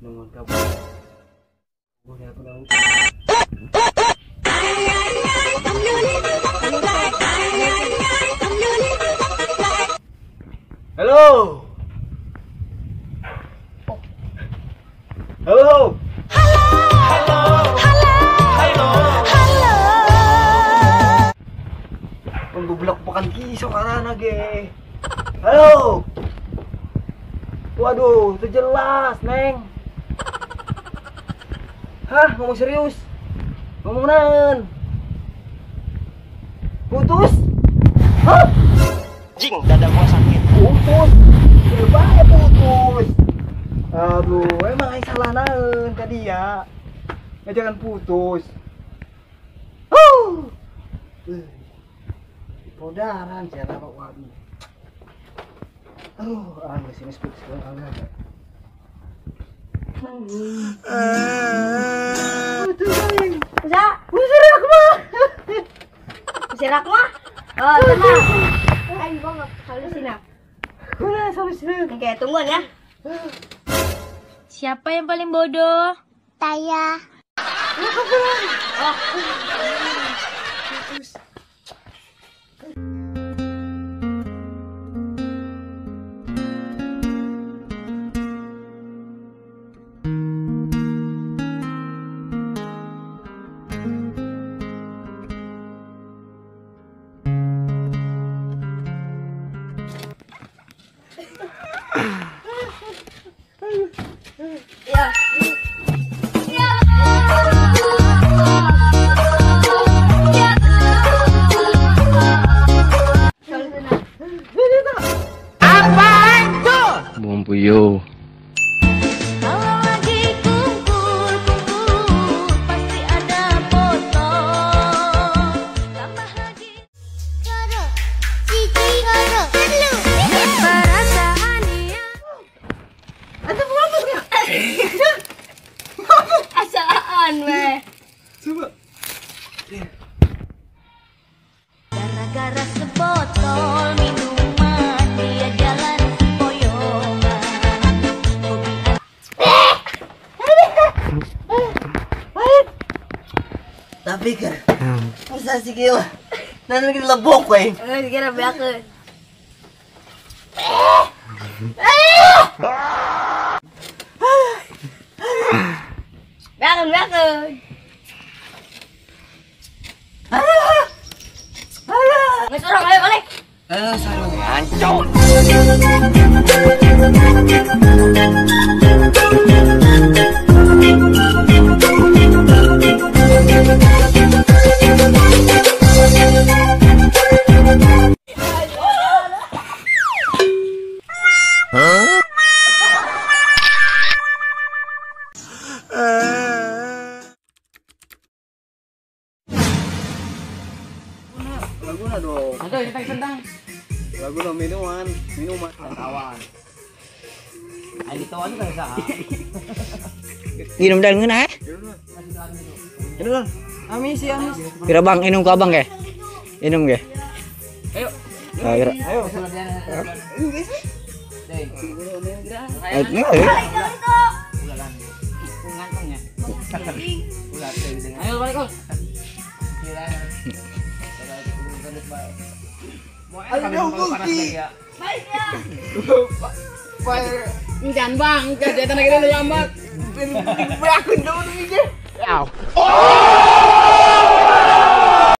Nungon ka. Halo. Halo. Halo. Halo. Halo. Panggublak pakan kiso karana ge. Halo. Waduh, itu jelas, Neng. Hah, ngomong serius? Ngomong naon? Putus? Hah? Jing, dada gua sakit. Putus. Coba putus. Aduh, emang aing salah naon ka dia. Nggak jangan putus. Huh. Podaran siapa waduh. Aduh, ah sini speak sekarang enggak. Putus aing. Bisa? Usir aku mah. Usir aku mah? Oh, tenang. Aing banget solusinya. Udah solusinya. Oke, tungguan ya. Siapa yang paling bodoh? Saya. Oh. Putus. Ya. Apa itu? Bumbu. Kalau lagi kumpul-kumpul pasti ada botol. Tambah lagi. Asaan weh. Coba. Gara-gara sebotol minuman dia jalan sempoyongan. Tapi kan, masa sih gila. Nanti lagi lebok weh. Kira beakeun. Beakeun, beakeun. Nggak orang, ayo balik. Salah. Hancur. Huh? Laguna dong. Ada kita sendang. Laguna minuman, minuman kawan. Ayo tawan kan sa. Minum dan ngeunah eh? Minum. Amis ya, amis. Kira bang, minum ke abang ke? Minum ke? Ayo. Ayo. Ayo. Ayo balik kok. Ayo bukti. Jangan bang, kegiatan lagi lambat. Berakun dong nih. Oh!